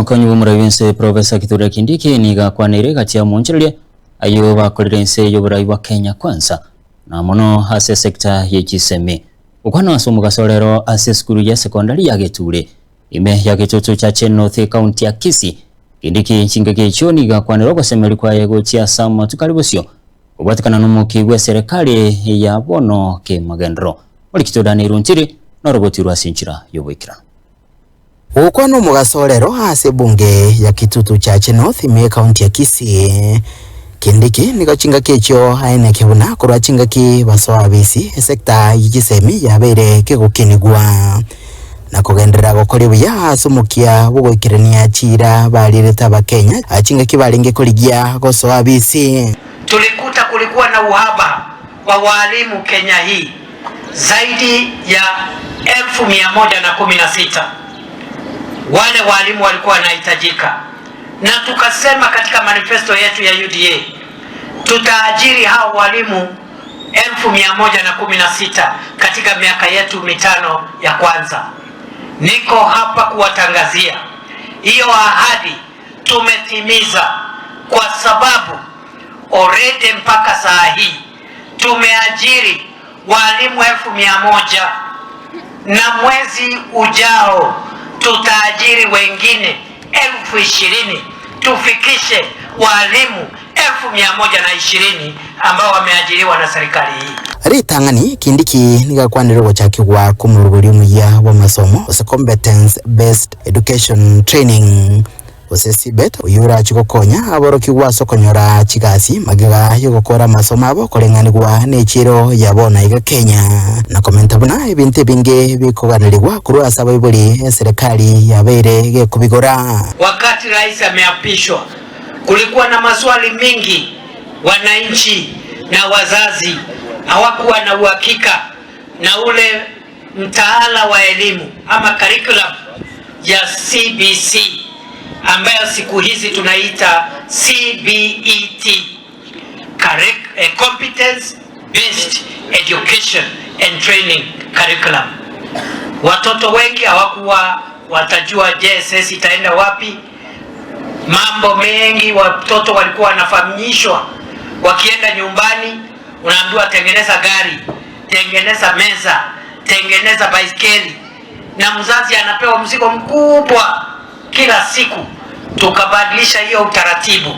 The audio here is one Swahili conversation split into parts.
Omokonyi bw'omorabi bw'ense Professor Kithure Kindiki nigo akwaneire egati ya omoonchoreria ayio bakorire ense y'oborai bwa Kenya Kwanza na mono ase esector ye chisemi. Gokwana ase omogaso rero ase esukuru ya secondary ya Geture ime ya Gitutu Chache North ekaunti ya Kisii, Kindiki chingaki echio nigo akwanire ogosemeria kwaye gochia ase amatuko are bosio kobwatekana nomokia bw'eserekari ya bono kemagenderero. Morikito Daniel Ontiri noroboti ase enchera y'oboikeranu. Gokwana omogaso rero ase ebunge ya Kitutu Chache North ime ekaunti ya Kisii, Kindiki nigo chingaki echio aeneke buna korwa chingaki basoa abisi esector ya chisemi yabeire kegokinigwa na kogenderera gokora buya ase omokia bogoikerania chira barirete abakenya chingaki barenge korigia gosoa abisi. Tulikuta kulikuwa na uhaba wa walimu Kenya hii zaidi ya 116,000 wale walimu walikuwa wanahitajika, na tukasema katika manifesto yetu ya UDA tutaajiri hao walimu 116,000 katika miaka yetu 5 ya kwanza. Niko hapa kuwatangazia hiyo ahadi tumetimiza, kwa sababu already mpaka saa hii tumeajiri walimu 100,000 na mwezi ujao tutaajiri wengine 20,000 tufikishe walimu 120,000 ambao wameajiriwa na serikali hii. Ritang'ani Kindiki nigakwanire gochakigwa kumuruguri omuya wa masomo ase competence based education training ase CBET oyo orachi gokonya aborokigwa ase okonyora chigasi magega yogokora amasomo abo koreng'anigwa na echiro yabo na iga Kenya na komenta buna ebinto ebinge bikoganirigwa korwa ase abaibori eserikali yabeire gekobigora. Wakati rais ameapishwa, kulikuwa na maswali mingi, wananchi na wazazi hawakuwa na uhakika na ule mtaala wa elimu ama curriculum ya CBC ambayo siku hizi tunaita CBET, Competence Based Education and Training Curriculum. Watoto wengi hawakuwa watajua JSS itaenda wapi. Mambo mengi watoto walikuwa wanafanyishwa, wakienda nyumbani unaambiwa tengeneza gari, tengeneza meza, tengeneza baiskeli, na mzazi anapewa mzigo mkubwa kila siku. Tukabadilisha hiyo utaratibu.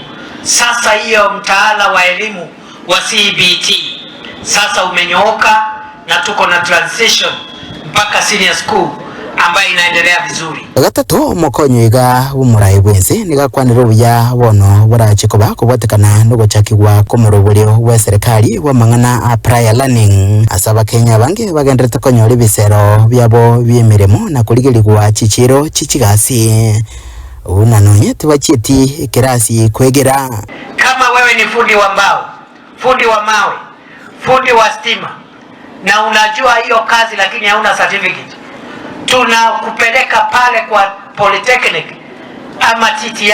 Sasa hiyo mtaala wa elimu wa CBT sasa umenyooka na tuko na transition mpaka senior school ambayo inaendelea vizuri. Gatatu omokonyo iga b'omorai bwense nigakwanire obuya bono borache koba kobwatekana nogochakigwa komoroborio bwa serikali bwa mang'ana a prior learning ase abakenya abange bagenderete konyora ebisero biabo bia emiremo na korigerigwa chichiro chichigasi una nonye tibachieti ekerasi kwegera. Kama wewe ni fundi wa mbao, fundi wa mawe, fundi wa stima na unajua hiyo kazi lakini hauna certificate, tunakupeleka pale kwa Polytechnic ama TTI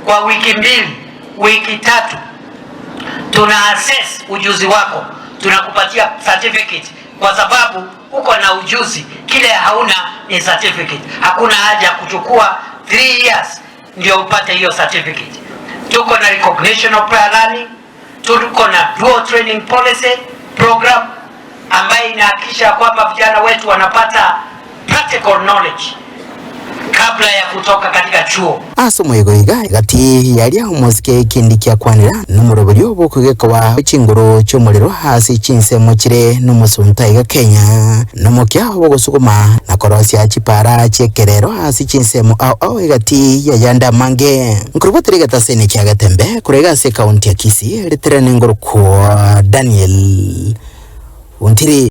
kwa wiki 2, wiki 3, tuna assess ujuzi wako, tunakupatia certificate kwa sababu uko na ujuzi, kile hauna ni certificate. Hakuna haja ya kuchukua 3 years ndio upate hiyo certificate. Tuko na recognition of prior learning, tuko na dual training policy program ambayo inahakikisha kwamba vijana wetu wanapata practical knowledge kabla ya kutoka katika chuo. Ase omoigo iga gati yaria omosike Kindiki akwanera nomoroberio bokogekwa chinguru chiomorero ase chinsemo chire nomosunta iga Kenya nomokia bogosuguma na korosia chipara chiekerero ase chinsemo ao ao egati yayanda mange nkurubotire getasene kia Getembe kurega ase kaunti ya Kisii ritere nengorokwa Daniel Ontiri.